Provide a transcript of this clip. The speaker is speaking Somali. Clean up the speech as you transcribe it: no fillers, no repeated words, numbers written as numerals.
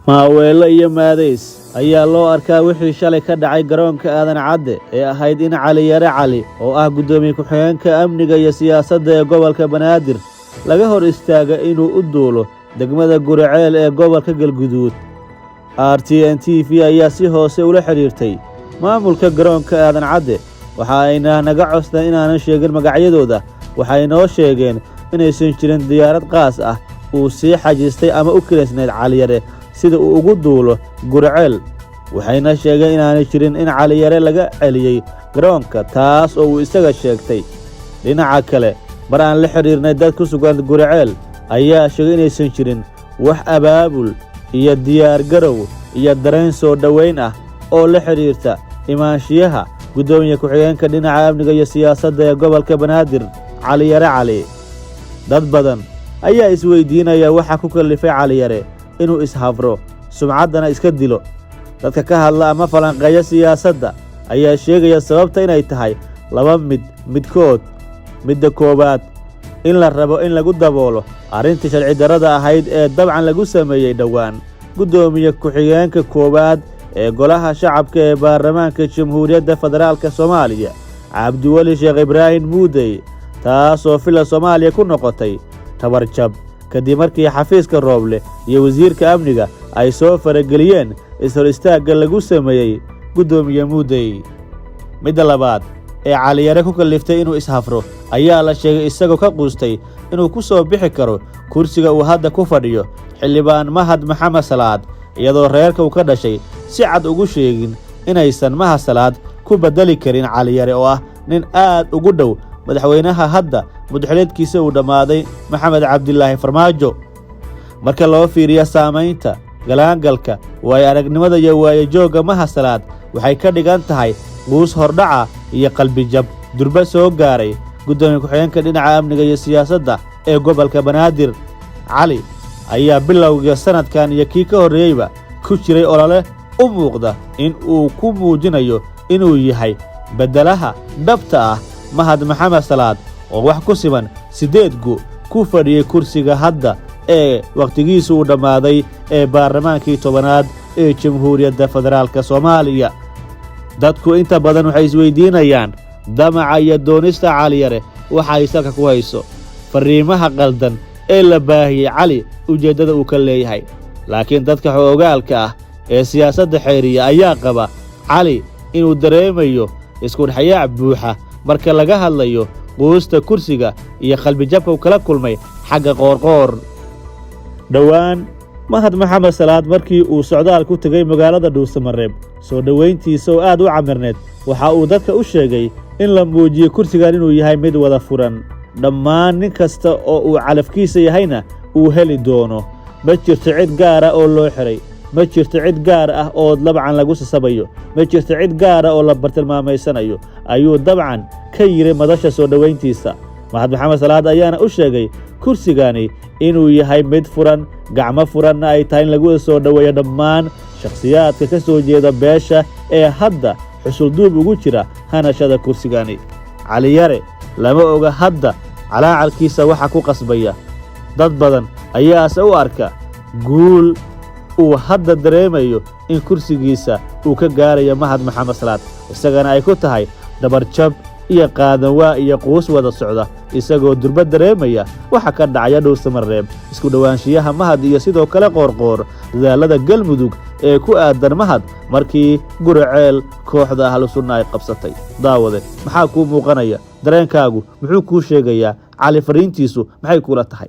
Maaweelo iyo maadays ayaa loo arkaa wixii shalay ka dhacay garoonka Aadan Cadde ee ahayd in Cali Yare Cali, oo ah guddoomiye ku-xigeenka amniga iyo siyaasadda ee gobolka Banaadir, laga hor istaaga inuu u duulo degmada Guriceel ee gobolka Galguduud. RTN TV ayaa si hoose ula xidhiirtay maamulka garoonka Aadan Cadde. Waxa ayna naga codsadeen inaanan sheegin magacyadooda. Waxay noo sheegeen inaysan jirin diyaarad qaas ah uu sii xajistay ama u kiraysnayd Caliyare sida uu ugu duulo Guriceel. Waxayna sheegeen inaanay jirin in Caliyare laga celiyey garoonka, taas oo uu isaga sheegtay. Dhinaca kale, mar aan la xidhiirnay dad ku sugan Guriceel ayaa sheegay inaysan jirin wax abaabul iyo diyaargarow iyo dareen soo dhoweyn ah oo la xidhiirta imaanshiyaha guddoomiye ku-xigeenka dhinaca amniga iyo siyaasadda ee gobolka Banaadir, Caliyare Cali. Dad badan ayaa isweydiinaya waxa ku kallifay Caliyare inuu ishafro, sumcaddana iska dilo. Dadka ka hadla ama falanqeeya siyaasadda ayaa sheegaya sababta inay tahay laba mid midkood. Midda koowaad, in la rabo in lagu daboolo arrintii sharci darrada ahayd ee dabcan lagu sameeyey dhowaan guddoomiye ku-xigeenka koowaad ee Golaha Shacabka ee Baarlamaanka Jamhuuriyadda Federaalka Soomaaliya, Cabdiweli Sheekh Ibraahim Muudey, taasoo Villa Soomaaliya ku noqotay tabarjab kadib markii xafiiska Rooble iyo wasiirka amniga ay soo farageliyeen is-hor istaagga lagu sameeyey guddoomiye Muudey. Midda labaad ee Caliyare ku kalliftay inuu ishafro ayaa la sheegay isagoo ka quustay inuu ku soo bixi karo kursiga uu hadda ku fadhiyo Xildhibaan Mahad Maxamed Salaad, iyadoo reerka uu ka dhashay si cad ugu sheegin inaysan Mahad Salaad ku beddeli karin Caliyare, oo ah nin aad ugu dhow madaxweynaha hadda mudxuleedkiisa uu dhammaaday, Maxamed Cabdilaahi Farmaajo. Marka loo fiiriyo saamaynta, galaangalka, waayo aragnimada iyo waayojoogga Mahad Salaad, waxay ka dhigan tahay quus hordhaca iyo qalbijab durba soo gaaray guddoomiye ku-xigeenka dhinaca amniga iyo siyaasadda ee gobolka Banaadir. Cali ayaa bilowga sannadkan iyo kii ka horreeyeyba ku jiray olole u muuqda in uu ku muujinayo inuu yahay beddelaha dhabta ah Mahad Maxamed Salaad, oo wax ku siman 8 gu ku fadhiyey kursiga hadda ee wakhtigiisu uu dhammaaday ee baarlamaankii 10aad ee Jamhuuriyadda Federaalka Soomaaliya. Dadku inta badan waxay isweydiinayaan damaca iyo doonista Caliyare waxa ay salka ku hayso, farriimaha qaldan ee la baahiyey Cali ujeeddada uu ka leeyahay. Laakiin dadka xoogaalka ah ee siyaasadda xeeriya ayaa qaba Cali inuu dareemayo iskudhexyaac buuxa marka laga hadlayo quusta kursiga iyo qalbijabka uu kala kulmay xagga Qoorqoor. Dhowaan Mahad Maxamed Salaad markii uu socdaal ku tegey magaalada Dhuusamareeb, soo dhowayntiisa oo aad u camirneed, waxa uu dadka u sheegay in la muujiyey kursigan inuu yahay mid wada furan, dhammaan nin kasta oo uu calafkiisa yahayna uu heli doono. Ma jirto cid gaara oo loo xiray, ma jirto cid gaar ah oo dabcan lagu sasabayo, ma jirto cid gaara oo la bartilmaamaysanayo, ayuu dabcan ka yidhi madasha soo dhowayntiisa. Mahad Maxamed Salaad ayaana u sheegay kursigani inuu yahay mid furan, gacmo furanna ay tahay in lagu soo dhoweeyo dhammaan shakhsiyaadka ka soo jeeda beesha ee hadda xusulduub ugu jira hanashada kursigani. Caliyare lama oga hadda calaacalkiisa waxa ku qasbaya. Dad badan ayaase u arka guul uu hadda dareemayo in kursigiisa uu ka gaarayo Mahad Maxamed Salaad, isagana ay ku tahay dhabarjab iyo qaadanwaa iyo quus wada socda, isagoo durba dareemaya waxa ka dhacaya Dhowsamareeb, isku dhowaanshiyaha Mahad iyo sidoo kale Qoorqoor, dadaalada Galmudug ee ku aadan Mahad markii Guriceel kooxda Ahlu Sunna ay qabsatay. Daawade, maxaa kuu muuqanaya? Dareenkaagu muxuu kuu sheegayaa? Cali fariintiisu maxay kuula tahay?